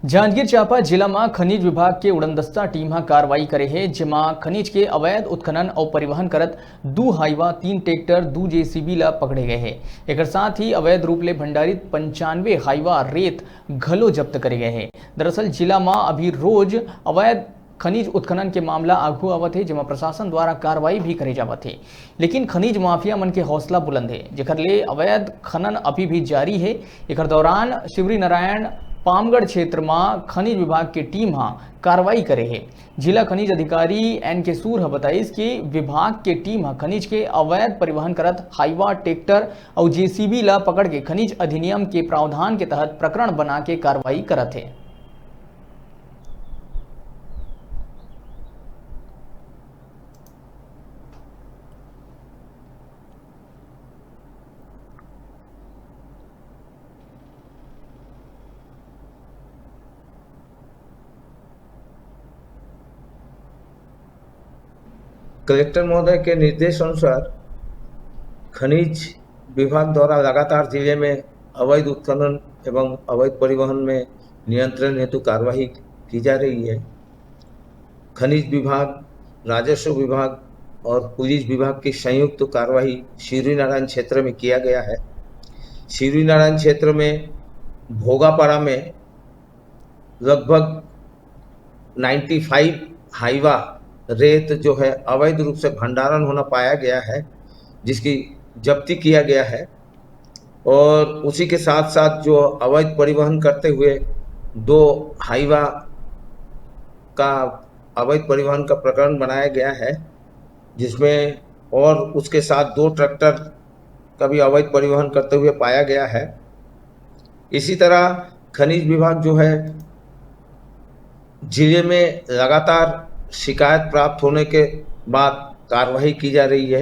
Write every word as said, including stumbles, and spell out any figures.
जांजगीर चांपा जिला म खनिज विभाग के उड़नदस्ता टीम ह कार्रवाई करे हे, जेमा खनिज के अवैध उत्खनन अउ परिवहन करत दू हाईवा, तीन ट्रैक्टर, दू जेसीबी ल पकड़े गए हे। एकर साथ ही अवैध रूप ले भंडारित पंचानवे हाईवा रेत घलो जब्त करे गए हे। दरअसल जिला म अभी रोज अवैध खनिज उत्खनन के मामला आघू आवत हे, जेमा प्रशासन द्वारा कार्रवाई भी करे जावत हे, लेकिन खनिज माफिया मन के हौसला बुलंद हे, जेकर ले अवैध खनन अभी भी जारी हे। एकर दौरान शिवरीनारायण पामगढ़ क्षेत्र म खनिज विभाग के टीम ह कार्रवाई करे हे। जिला खनिज अधिकारी एन के सूर ह बताइस कि विभाग के टीम ह खनिज के अवैध परिवहन करत हाईवा, ट्रैक्टर अउ जेसीबी ल पकड़ के खनिज अधिनियम के प्रावधान के तहत प्रकरण बना के कार्रवाई करत हे। कलेक्टर महोदय के निर्देश अनुसार खनिज विभाग द्वारा लगातार जिले में अवैध उत्खनन एवं अवैध परिवहन में नियंत्रण हेतु कार्यवाही की जा रही है। खनिज विभाग, राजस्व विभाग और पुलिस विभाग की संयुक्त कार्यवाही शिवरीनारायण क्षेत्र में किया गया है। शिवरीनारायण क्षेत्र में भोगापाड़ा में लगभग नाइन्टी फ़ाइव हाईवा रेत जो है अवैध रूप से भंडारण होना पाया गया है, जिसकी जब्ती किया गया है। और उसी के साथ साथ जो अवैध परिवहन करते हुए दो हाईवा का अवैध परिवहन का प्रकरण बनाया गया है, जिसमें और उसके साथ दो ट्रैक्टर का भी अवैध परिवहन करते हुए पाया गया है। इसी तरह खनिज विभाग जो है, जिले में लगातार शिकायत प्राप्त होने के बाद कार्रवाई की जा रही है।